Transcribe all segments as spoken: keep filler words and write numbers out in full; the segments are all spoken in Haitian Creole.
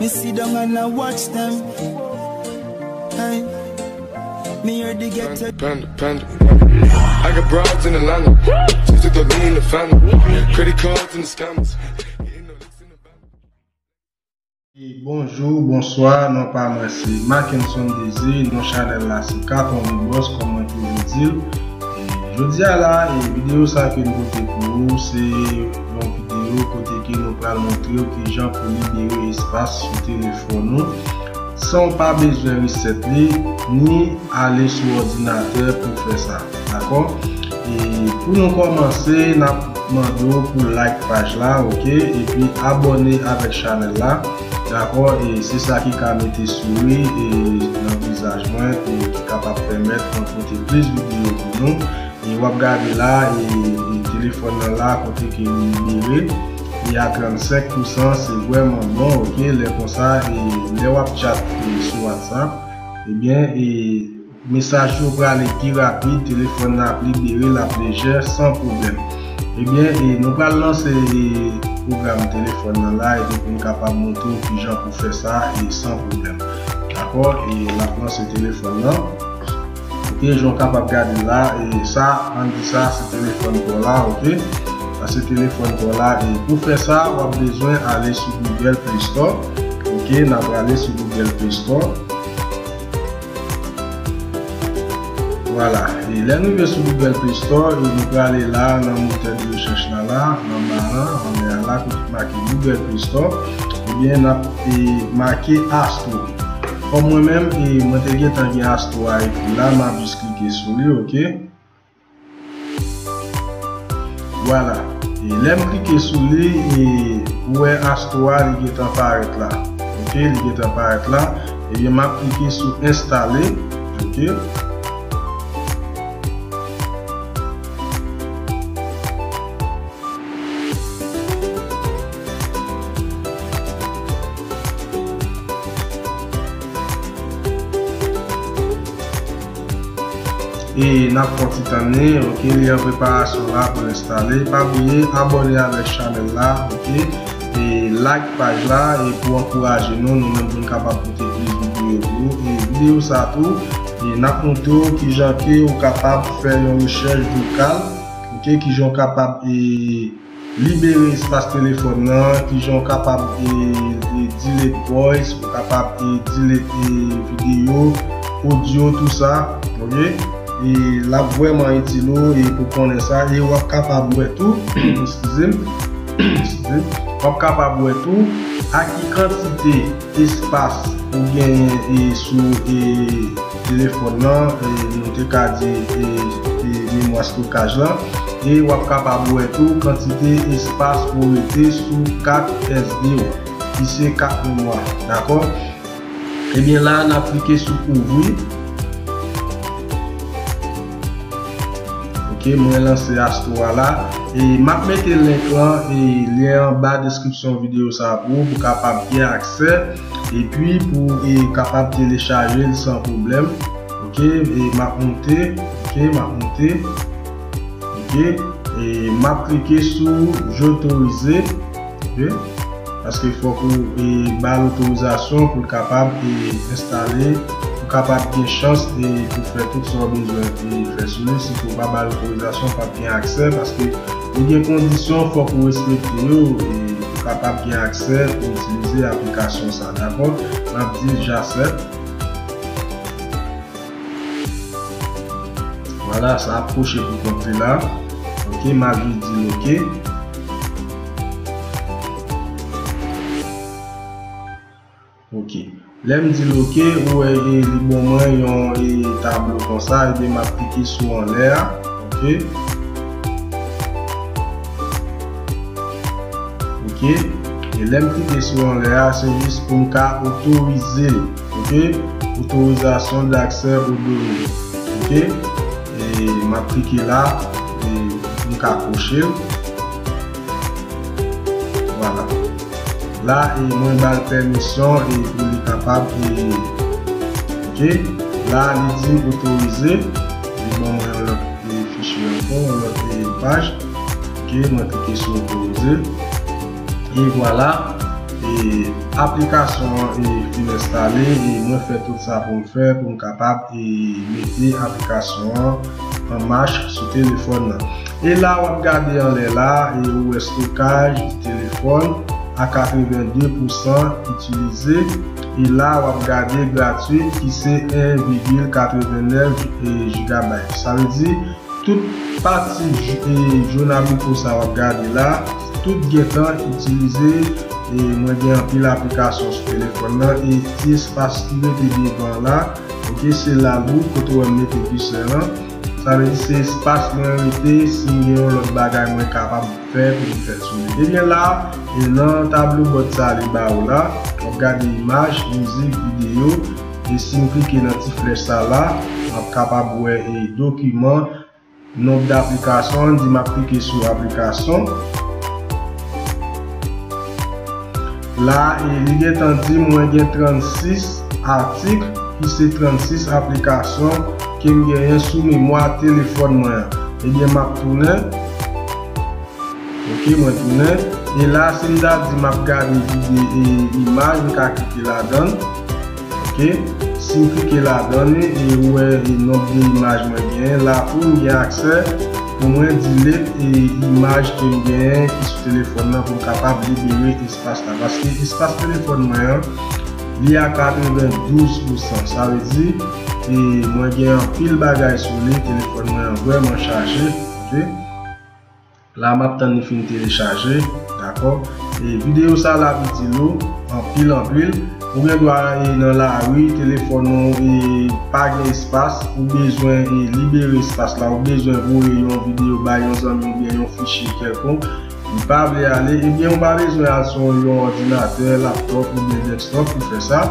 Me sit down and I watch them. Hey, me hear the ghetto. Panda, panda, panda. I got broads in Atlanta. Just took the lean in the family. Credit cards and the scammers. Getting no licks in the van. E bonjou, bonswa, non pa mwen se Mackenson Désir, non chanèl la se Katon Bibòs, kòm mwen toujou di l. E jodi a la, e videyo sa ke m pote pou ou, se yon videyo kote ke nou pral montre w kijan pou libere espas sou telefòn ou san w pa bezwen reset li, ni ale sou òdinatè pou fè sa. Dakò? E pou nou kòmanse, n ap mande w pou like paj la, oke? Epi abòne avèk chanèl la. Dakò? E se sa ki ka mete souri e nan vizaj mwen e ki kapab pèmèt mwen pote plis videyo pou nou. E w ap gade la, e, e telefòn nan la, kote ke li libere. E a trannsenk pousan, se vrèman bon, oke? Lè konsa, e lè w ap chat, e, sou WhatsApp, ebyen, e mesaj yo prale pi rapid, telefòn nan ap libere, l ap lejè, san pwoblèm. Ebyen, e nou pral lanse, e, pwogram telefòn nan la, epi pou n kapab montre w kijan pou fè sa, e san pwoblèm. Dakò? E n ap lanse telefòn nan. Oke, jan w kapab gade la, e sa, ann di sa, se telefòn pa w la, oke? Sa se telefòn pa w la, e pou fè sa, w ap bezwen ale sou Google Play Store, oke? N ap prale sou Google Play Store. Vwala, e lè n rive sou Google Play Store, e nou prale la nan motè de rechèch la, la, anba la, anlè a la, kote ki make Google Play Store, ebyen, n ap, e, make Astro. Kòm mwen menm, e, mwen te gentan gen Astro a epi la, m ap jis klike sou li, oke? Vwala. E lè m klike sou li, e, ou wè Astro a, li gentan parèt la. Oke, li gentan parèt la. Ebyen, m ap klike sou enstale, oke? E n ap fè yon ti tann li, oke, li an preparasyon la pou l enstale. Pa bliye abòne avèk chanèl la, oke? E like paj la, e pou ankouraje nou, nou menm pou n kapab pote plis videyo pou ou. E videyo sa tou, e n ap montre w kijan ke ou kapab fè yon rechèch vokal, oke, kijan w kapab, e, libere espas telefòn nan, kijan w kapab, e, e, delete voice, ou kapab, e, delete, e, videyo, odyo, tou sa, oke? E l ap vrèman itil ou, e, pou konnen sa, e w ap kapab wè tou, eskize m, eskize m, w ap kapab wè tou a ki kantite espas ou genyen, e, sou, e, telefòn nan, e, nou te ka di, e, e, memwa stokaj lan, e w ap kapab wè tou kantite espas ou rete sou kat S D ou, ki se kat memwa, dakò? Ebyen la, n ap klike sou ouvri. Oke, mwen lanse Astro a la. E m ap mete link lan, e lyen anba deskripsyon videyo sa a pou ou, pou kapab gen aksè, epi pou, e, kapab telechaje l san pwoblèm. Oke, e m ap moute, oke, m ap moute, oke, e m ap klike sou j'autorise, oke, paske fòk ou, e, ba l otorizasyon pou l kapab, e, enstale, pou kapab gen chans, e, pou fè tout sa w bezwen, e, fè sou li. Si w pa ba l otorizasyon, w p ap gen aksè, paske li gen kondisyon fòk ou respekte yo, e, pou kapab gen aksè pou itilize aplikasyon sa, dakò? M ap di j'accepte. Vwala, sa ap kwoche pou kont li la. Oke, m ap jis di l oke. Oke. Lè m di l oke, ou wè, e, li ban mwen yon, e, tablo konsa, ebyen m ap klike sou anlè a. Oke. Oke. E lè m klike sou anlè a, se jis pou m ka otorize l. Oke. Autorisation d'accès aux données. Oke. E m ap klike la, e pou m ka kwoche l. Vwala. La, e mwen ba l pèmisyon, e pou li kapab, e, oke. La, li di m otorize. Li ban mwen yon lòt, e, fichye ankò, yon lòt, e, paj. Oke, mwen klike sou otorize. E vwala. e, aplikasyon an, e, fin enstale, e mwen fè tout sa pou m fè pou m kapab, e, mete aplikasyon an an mach sou telefòn nan. E la w ap gade anlè la, e ou wè stokaj telefòn a katreven de pousan itilize. E la w ap gade gratwit ki se en vigil katreven nèf, e, jigabayt. Sa vle di, tout pati j-, e, jòn abriko sa w ap gade la, tout gentan itilize, e mwen gen anpil aplikasyon sou telefòn nan, e ti espas ki rete devan la, oke, se la bout kote w wè m mete kisè lan. Sa vle di se espas mwen rete, si m gen yon lòt bagay mwen kapab fè pou m fè sou li. Ebyen la, e nan tablo bòd sa li ba ou la, w ap gade imaj, mizik, videyo, e si m klike nan ti flèch sa la, m ap kapab wè e dokiman, nonb de aplikasyon, di m ap klike sou aplikasyon. La, e li gentan di mwen gen trannsis atik, ki se trannsis aplikasyon ke m genyen sou memwa telefòn mwen an. Ebyen, m ap tounen. Oke, mwen tounen. E la, si m ta di m ap gade vide e imaj, m ka klike ladan l. Oke. Si m klike ladan li, e ou wè e nonb de imaj mwen genyen. La tou, m gen aksè pou mwen delete e imaj ke m genyen ki sou telefòn nan pou m kapab libere espas la. Paske espas telefòn mwen an, li a katrevendouz pousan. Sa vle di, e mwen gen anpil bagay sou li, telefòn mwen an vrèman chaje. Oke. La, m ap tann li fin telechaje, dakò? E videyo sa la ap itil ou anpil, anpil. Ou gen dwa e nan lari, telefòn ou e pa gen espas, ou bezwen e libere espas la, ou bezwen voye yon videyo bay yon zanmi oubyen yon fichye kèlkonk, li pa vle ale, ebyen ou pa bezwen al sou yon òdinatè, laptòp oubyen desktop pou fè sa.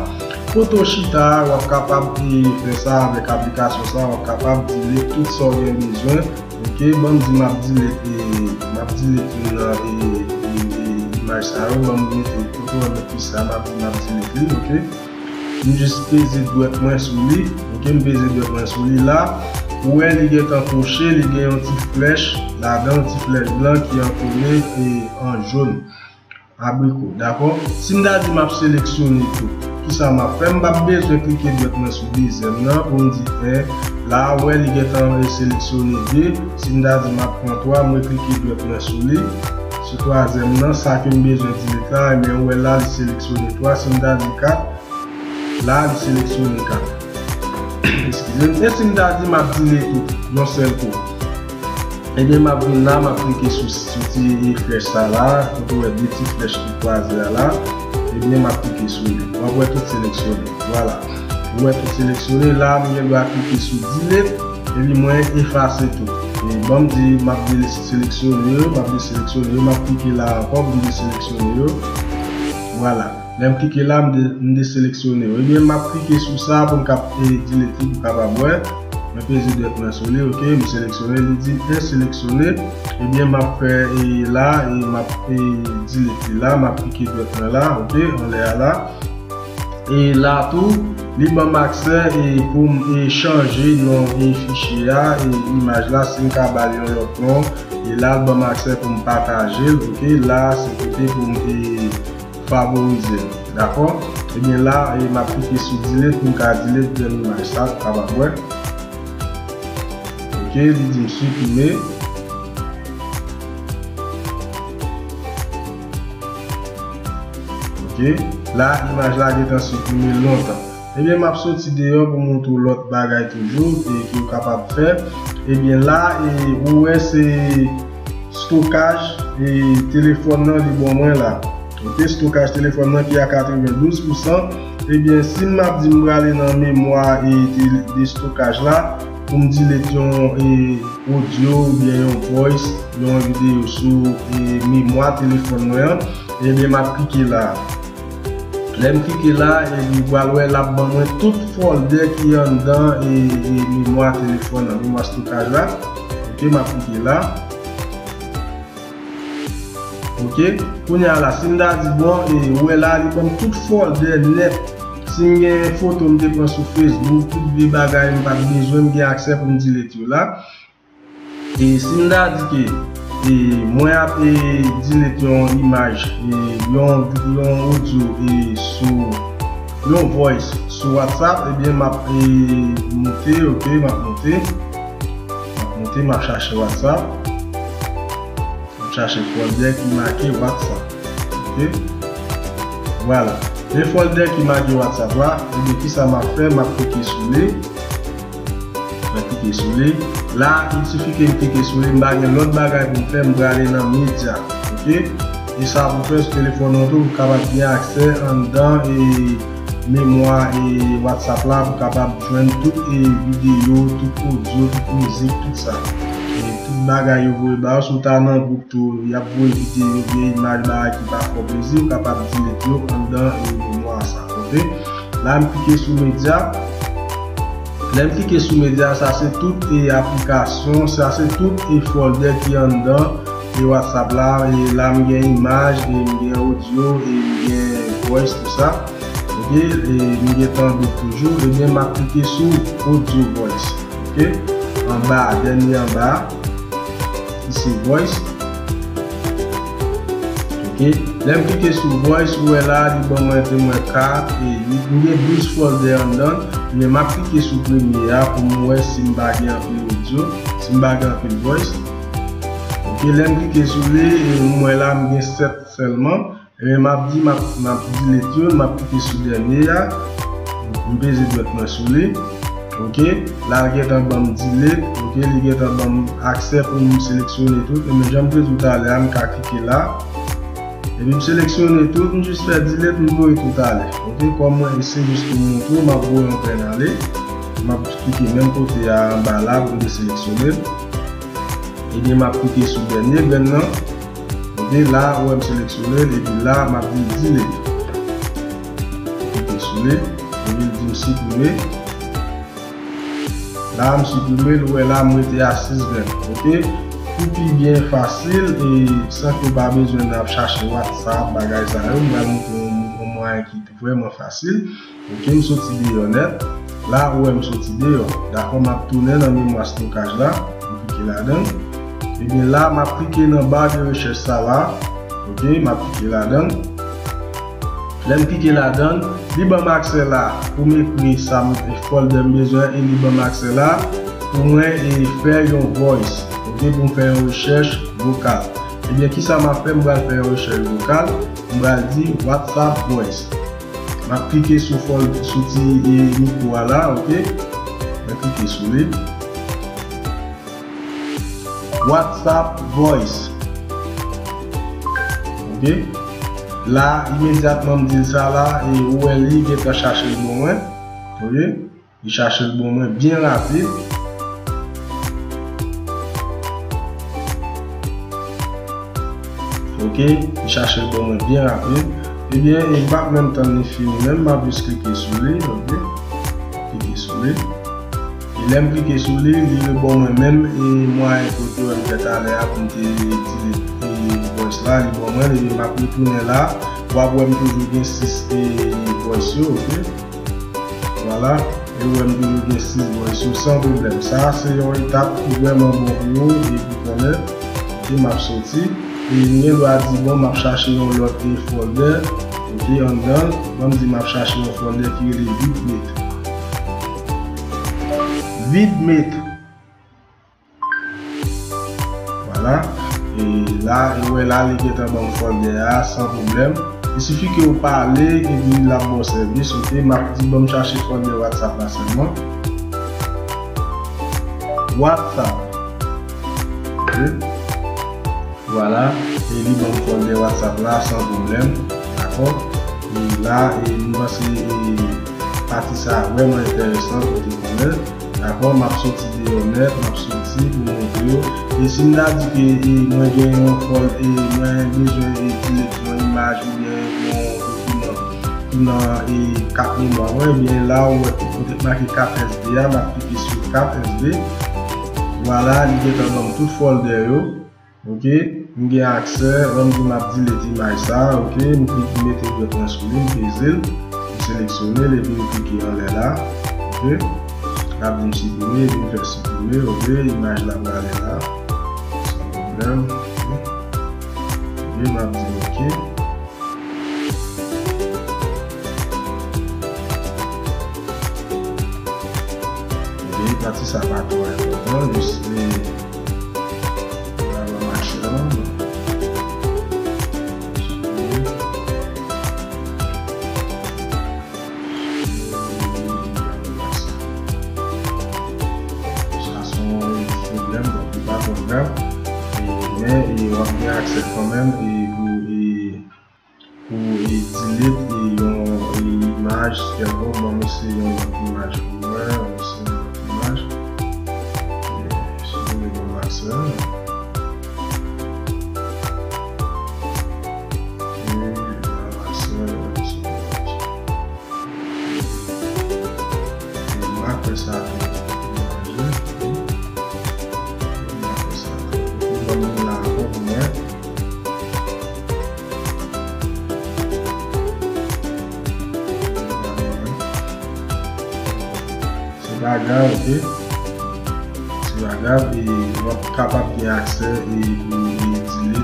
Kote w chita a, w ap kapab e fè sa avèk aplikasyon sa, w ap kapab delete tout sa w gen bezwen. Oke, ban m di m ap delete, e, m ap delete youn nan, e, e, e, imaj sa yo, ban m mete, kote w wè m met plis la, m ap di m ap delete li, oke. M jis peze dwèt mwen sou li, oke, m peze dwèt mwen sou li la. Ou wè li gentan koche, li gen yon ti flèch ladan, yon ti flèch blan ki ankole, e, an jòn. Abriko, dakò? Si m ta di m ap seleksyone tout, kisa m ap fè? M p ap bezwen klike dwèt mwen sou dezyèm nan pou m di en. La, ou wè li gentan seleksyone de. Si m ta di m ap pran twa, mwen klike dwèt mwen sou li. Sou twazyèm nan, sa ke m bezwen delete la, ebyen, ou wè la, li seleksyone twa. Si m ta di kat, la, li seleksyone kat. Eskize m. E si m ta di m ap delete tout, yon sèl kou? Ebyen, m ap vin la, m ap klike sou, sou ti flèch sa la, kote w wè de ti flèch ki kwaze a la. Ebyen, m ap klike sou li. W ap wè tout seleksyone. Vwala. Ou wè tout seleksyone. La, m gen dwa klike sou delete. Epi mwen efase tout. E ban m di, m ap deseleksyone yo, m ap deseleksyone yo, m ap klike la ankò pou m deseleksyone yo. Vwala. Lè m klike la, m de-, m deseleksyone yo. Ebyen, m ap klike sou sa pou m kap, e, delete li pou kapab wè. Mwen peze dwèt mwen sou li, oke, m seleksyone, li di deseleksyone. Ebyen, m ap fè, e, la, e m ap, e, delete li la, m ap klike dwèt mwen la, oke, anlè a la. E la tou, li ban m aksè, e, pou m, e, chanje non, e, fichye a, e, imaj la, si m ka ba l yon lòt non. E la, l ban m aksè pou m pataje l, oke, la, se kote pou m, e, favorize l. Dakò? Ebyen la, e, m ap klike sou delete pou m ka delete grenn imaj sa, ou kapab wè. Oke, li di m siprime. Oke, la, imaj la gentan siprime lontan. Ebyen, m ap soti deyò pou montre w lòt bagay toujou, e, ke w kapab fè. Ebyen, la, e, ou wè se stokaj, e, telefòn nan li ban mwen la. Oke, stokaj telefòn nan ki a katrevendouz pousan. Ebyen, si m ap di m prale nan memwa, e, de, de stokaj la, pou m delete yon, e, odyo oubyen yon voice, yon videyo sou, e, memwa telefòn mwen an, ebyen, m ap klike la. Lè m klike la, epi w pral wè l ap ban mwen tout folder ki anndan, e, e, memwa telefòn nan, memwa stokaj la. Oke, m ap klike la. Oke, kounye a la, si m ta di, bon, e, ou wè la, li ban m tout folder nèt. Si m gen foto m te pran sou Facebook, tout vye bagay m pa t bezwen, m gen aksè pou m delete yo la. E si m ta di ke e mwen ap e delete yon imaj, e yon, yon audio, e sou yon voice sou WhatsApp, ebyen m ap e moute, ok, m ap moute. M ap moute, m ap chache WhatsApp. M ap chache folder ki make WhatsApp. Ok? Vwala. Men folder ki make WhatsApp la, ebyen kisa m ap fè? M ap klike sou li. Mwen klike sou li. La, il sifi ke m klike sou li, m pa gen lòt bagay pou m fè, m prale nan medya. Ok? E sa pou fè sou telefòn ou tou, pou kapab gen aksè anndan e memwa e WhatsApp la, pou kapab jwenn tout e videyo, tout odyo, tout mizik, tout sa. E tout bagay yo voye ba ou, si w ta nan gwoup tou, y ap voye videyo, vye imaj, bagay ki pa fè w plezi, ou kapab delete yo anndan e memwa sa, ok? La, m klike sou medya. Lè m klike sou medya, sa se tout e aplikasyon, sa se tout e folder ki anndan e WhatsApp la. E la, m gen imaj, e m gen odyo, e m gen voice, tout sa. Ok, e m gen tan dout toujou, ebyen, m ap klike sou audio voice. Ok, anba, dènye anba, ki se voice. Ok, lè m klike sou voice, ou wè la, li ban mwen, te mwen kat, e li, m gen douz folder anndan, men m ap klike sou premye a pou m wè si m pa gen anpil audio, si m pa gen anpil voice. Ok, lè m klike sou li, e m wè la, m gen sèt sèlman. Ebyen, m ap di, m ap, m ap delete youn, m ap klike sou dènye a. M peze dwèt mwen sou li. Ok, la l gentan ban m delete. Ok, li gentan ban m aksè pou m seleksyone tout. Ebyen, jan m te di w talè a, m ka klike la. Epi m seleksyone tout, m jis fè delete, m voye tout ale. Ok, kòm mwen, se jis pou m montre w, m ap voye yon grenn ale. M ap klike menm kote a anba la pou m deseleksyone l. Ebyen, m ap klike sou dènye grenn nan. Ok, la, ou wè m seleksyone l, epi la, m ap di delete. Klike sou li, epi l di m siprime. La, m siprime l, ou wè la, m rete a sis grenn. Ok, pou pi byen fasil, e san ke w pa bezwen ap chache WhatsApp, bagay sa yo, m pral montre w yon mwayen ki vrèman fasil. Ok, m soti deyò nèt. La, ou wè m soti deyò. Dakò, m ap tounen nan memwa stokaj la. M klike ladan l. Ebyen, la, m ap klike nan ba de rechèch sa la. Ok, m ap klike ladan l. Lè m klike ladan l, li ban m aksè la pou m ekri sa m, folder m bezwen e li ban m aksè la pou mwen e fè yon voice. Ok, pou m fè yon rechèch vokal. Ebyen, kisa m ap fè? M pral fè yon rechèch vokal. M pral di WhatsApp voice. M ap klike sou fòl, sou ti, e, mikwo a la, ok? Mwen klike sou li. WhatsApp voice. Ok? La, imedyatman m di l sa la, e ou wè li gentan chache l ban mwen. Ok? Li chache l ban mwen byen rapid. Ok, li chache l ban mwen byen rapid. Ebyen, e m p ap menm tann li fini menm, m ap jis klike sou li, ok. Klike sou li. E lè m klike sou li, li reban mwen menm e mwayen kote w wè m fè talè a pou m te delete e voice la, li ban mwen, epi m ap retounen la. W ap wè m toujou gen sis e voice yo, ok. Vwala, e ou wè m toujou gen sis voice yo san pwoblèm. Sa a se yon etap ki vrèman bon pou ou e pou konnen. E m ap soti. E m gen dwa di, bon, m ap chache yon lòt e folder. Ok, anndan l, ban m di m ap chache yon folder ki rele Vidmate. Vidmate. Vwala. E la, e wè la, li gentan ban m folder a san pwoblèm. Il sifi ke ou pale, epi l ap ba w sèvis, ok? M ap di, ban m chache folder WhatsApp la sèlman. WhatsApp. Ok? Vwala. E li ban m folder WhatsApp la san pwoblèm. Dakò? E la, e m panse, e, pati sa a vrèman enteresan pou te konnen. Dakò, m ap soti deyò nèt, m ap soti pou montre yo. E si m ta di ke, e, mwen gen yon fòl, e, mwen bezwen, e, delete yon imaj oubyen yon dokiman ki nan, e, kat memwa mwen, ebyen la, ou wè tout kote k make kat S D a, m ap klike sou kat S D. Vwala, li gentan ban m tout folder yo. Ok, m gen aksè, ban m di m ap delete imaj sa a, ok, m klik mete dwèt mwen sou li, m peze l, m seleksyone l, epi m klike anlè la, ok, l ap di m siprime, epi m fè siprime, ok, imaj la prale la, san pwoblèm, M ap di ok. Epi pati sa pa twò enpòtan, jis li pa ban m aksè an. Sa se yon pwoblèm, donk li pa twò grav. E, men, e, w ap gen aksè kanmenm, e, pou, e, pou, e, delete, e, yon, e, imaj kèlkonk. Bon, ban m eseye yon lòt imaj pou mwen, ban m eseye yon lòt imaj. E, si w vle ban m aksè a. E, ban m aksè a, ban m aksè a. E, m a fè sa tou. Manje. M a fè sa tou. Ban m la ankò pou mwen. Se pa grav, ok? Se pa grav, e w ap kapab gen aksè e pou e delete.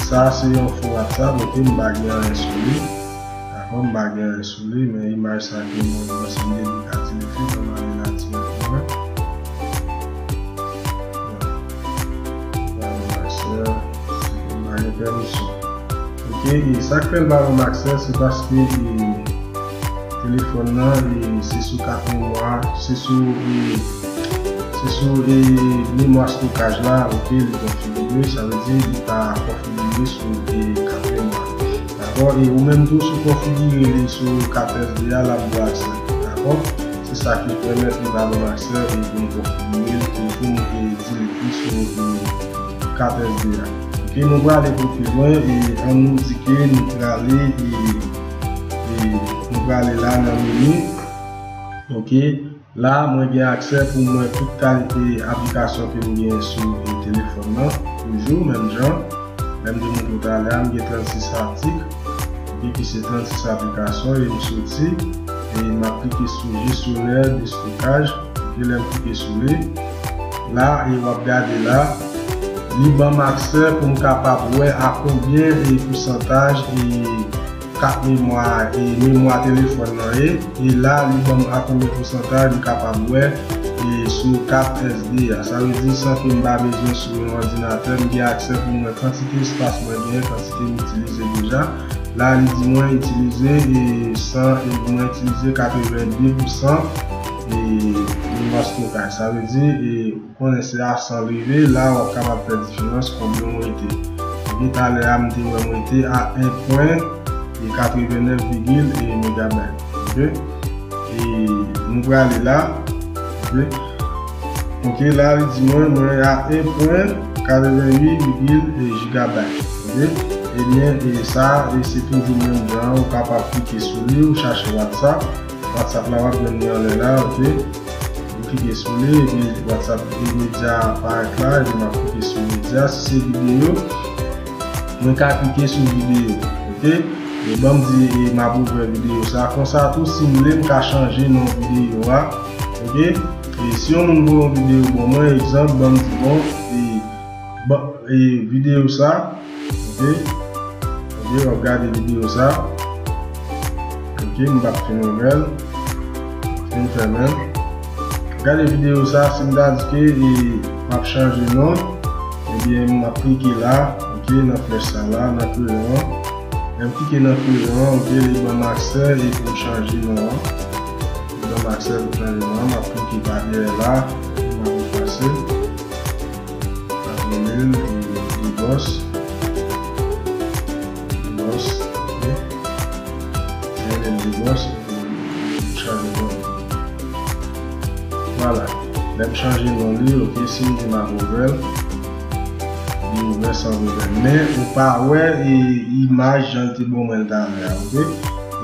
Sa se yon fo WhatsApp, ok? M pa gen anyen sou li. Dakò, m pa gen anyen sou li, men imaj sa ke mwen, mwen sanble li ka delete, ban m ale la dirèkteman. Ba nou aksè, ba nou pèmisyon. Ok, e sa k fè l ba nou aksè, se paske, e, telefòn nan, e, se sou kat memwa, se sou, e, se sou, e, memwa stokaj la, ok, li konfigire, sa vle di li pa konfigire sou, e, kat memwa. Dakò, e ou menm tou, si w konfigire li sou kat S D a, l ap ba w aksè. Dakò? Se sa ki pèmèt li ba nou aksè e pou n konfigire l e pou n, e, delete li sou, e, kat S D a. Ok, nou prale pou pi lwen e ann nou di ke nou prale, e, e, nou prale la nan meni. Ok, la mwen gen aksè pou mwen tout kalite aplikasyon ke m gen sou, e, telefòn nan. Toujou menm jan. Menm jan m te montre w talè a, m gen trannsis atik. Ok, ki se trannsis aplikasyon, e m soti, e m ap klike sou jesyonè de stokaj. Ok, lè m klike sou li, la, e w ap gade la, li ban m aksè pou m kapab wè a konbyen e pousantaj e kat memwa, e memwa telefòn nan ye. E la, li ban m a konbyen pousantaj m kapab wè, e sou kat S D a. Sa vle di, san ke m pa bezwen sou yon òdinatè, m gen aksè pou m wè kantite espas mwen genyen, kantite m itilize deja. La, li di mwen itilize, e san, e mwen itilize katreven de pousan, e memwa stokaj. Sa vle di, e konnen se a san rive, la w ap kapab fè diferans konbyen w rete. Epi talè a, m te wè m rete a en pwen katreven nèf vigil e megabayt. Ok? E nou prale la. Ok? Ok, la, li di mwen, mwen a en pwen katreven uit vigil e gigabayt. Ok? Ebyen, e sa, e se toujou menm jan, ou kapab klike sou li, ou chache WhatsApp. WhatsApp la, w ap jwenn li anlè la, ok? Ou klike sou li, epi WhatsApp, e medya parèt la, epi m ap klike sou medya. Si se videyo, mwen ka klike sou videyo, ok? E ban m di, e m ap ouvè videyo sa. Konsa tou, si m vle, m ka chanje non videyo a, ok? E si yon moun voye yon videyo ban mwen, egzanp, ban m di, bon, e, ban, e videyo sa, ok? Ok, w ap gade videyo sa. Ok, m p ap fin ouvè l. Fin fèmen l. Gade videyo sa, si m ta di ke, e, m ap chanje non, ebyen, m ap klike la, ok, nan flèch sa la, nan kreyon an. Lè m klike nan kreyon an, ok, li ban m aksè e pou m chanje non an. Li ban m aksè pou chanje non an. M ap klike pa dèyè la, m ap efase l. M ap rele l, e, Dibòs. Dibòs, ok. Mwen rele l Dibòs, epi m chanje non li. Vwala. Lè m chanje non li, ok, si m di m ap ouvè l, li ouvè san pwoblèm. Men, ou pa wè, e, imaj jan l te ban mwen l talè a, ok?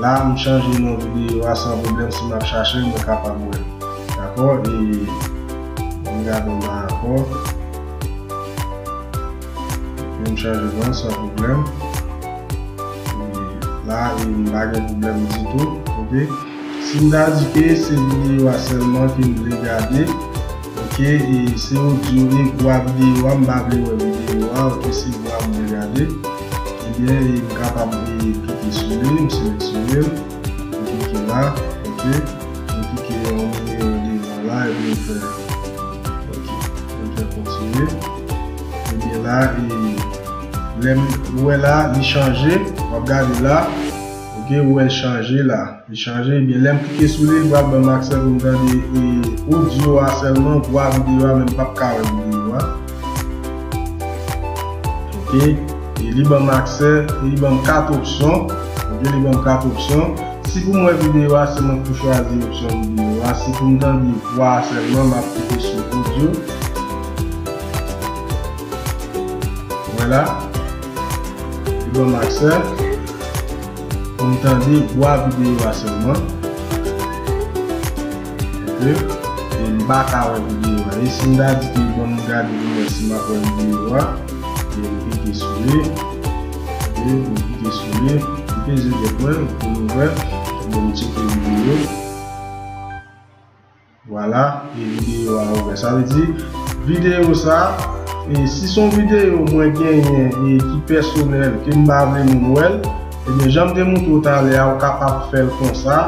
La, m chanje non videyo a san pwoblèm, si m ap chache l, mwen kapab wè l. Dakò? E, m gade anba ankò. Epi m chanje non san pwoblèm. E la, e m pa gen pwoblèm ditou. Ok? Si m ta di ke se videyo a sèlman ke m vle gade, ok, e se odyo e vwa videyo a, m pa vle wè videyo a, ok, se vwa m vle gade. E Byen, e m kapab, e, klike sou li, m seleksyone l, m klike la, ok, m klike yon nimewo devan la, epi m fè, ok, m fè kontinye. Ebyen la, e, lè m, ou wè la, li chanje, w ap gade la, ok, ou wè l chanje la. Li chanje, ebyen, lè m klike sou li, li pral ban m aksè pou m tande, e, odyo a sèlman, vwa videyo a, men m p ap ka wè videyo a. Ok, e li ban m aksè, li ban m kat opsyon. Ok, li ban m kat opsyon. Si pou m wè videyo a, se mwen k pou chwazi opsyon videyo a. Si pou m tande vwa a sèlman, m ap klike sou odyo. Vwala. Li ban m aksè pou m tande vwa videyo a sèlman. Ok. E m pa ka wè videyo a. E si m ta di ke ban m gade pou m wè si m ap wè videyo a. E m klike sou li. Ok, m klike sou li. M peze dèt mwen pou l ouvè. Bon, m tcheke videyo. Vwala, e videyo a ouvè. Sa vle di, videyo sa, e si se yon videyo mwen genyen e ki pèsonèl, ke m pa vle moun wè l, ebyen, jan m te montre w talè a, ou kapab fè l konsa.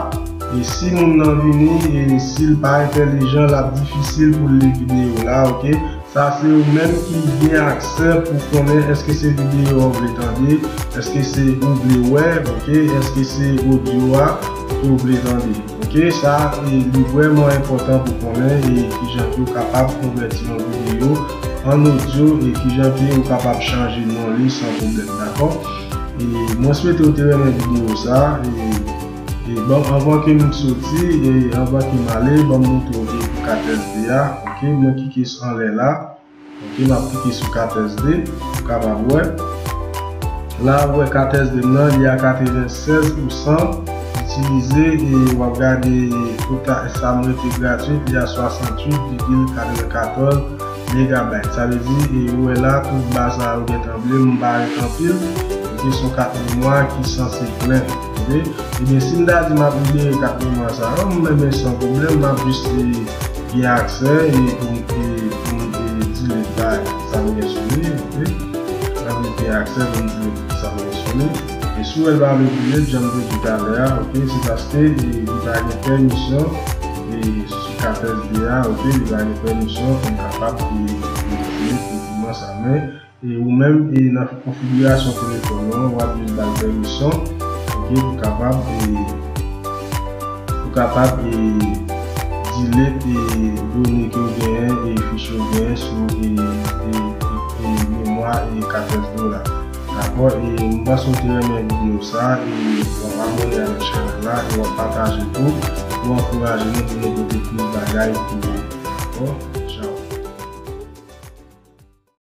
E si moun nan vini, e si l pa entèlijan, l ap difisil pou l li videyo la, ok? Sa se ou menm ki gen aksè pou konnen èske se videyo a ou vle tande, èske se ou vle wè, ok, èske se odyo a ke ou vle tande. Ok, sa, e, li vrèman enpòtan pou konnen, e, kijan ke ou kapab konvèti yon videyo an odyo e kijan ke ou kapab chanje non li san pwoblèm, dakò? E mwen swete ou te renmen videyo sa, e, e bon, anvan ke m soti, e anvan ke m ale, ban m montre w e pou kat S D a, ok, mwen klike anlè la. Ok, m ap klike sou kat S D, ou kapab wè. La, ou wè kat S D m nan, li a katrevennsèz pousan itilize, e w ap gade total, sa m rete gratwit, li a swasanntuit vigil katrevenkatòz megabayt. Sa vle di, e ou wè la, tout ba sa yo gentan ble, m pa ret anpil. Ok, se yon kat memwa ki sanse plen. Ok, ebyen, si m ta di m ap libere kat memwa sa yo, m menm san pwoblèm, m ap jis, e, gen aksè e pou m, e, pou m, e, delete bagay sa m gen sou li, ok? M ap gen aksè pou m delete sa m gen sou li. E si w wè l pa vle delete, jan m te di talè a, ok? Se paske, e, li pa gen pèmisyon, e, sou kat S D a, ok? Li pa gen pèmisyon pou m kapab, e, e, delete dokiman sa, men E ou menm, e nan konfigirasyon telefòn nan, w ap jis ba l pèmisyon, ok, pou kapab, e, pou kapab, e, delete, e, done ke w genyen, e, fichye w genyen sou, e, e, e, e, memwa, e, kat S D w la. Dakò? E m panse w te renmen videyo sa, e w ap abòne avèk chanèl la, e w ap pataje tou, pou ankouraje nou, pou nou pote plis bagay pou ou. Dakò?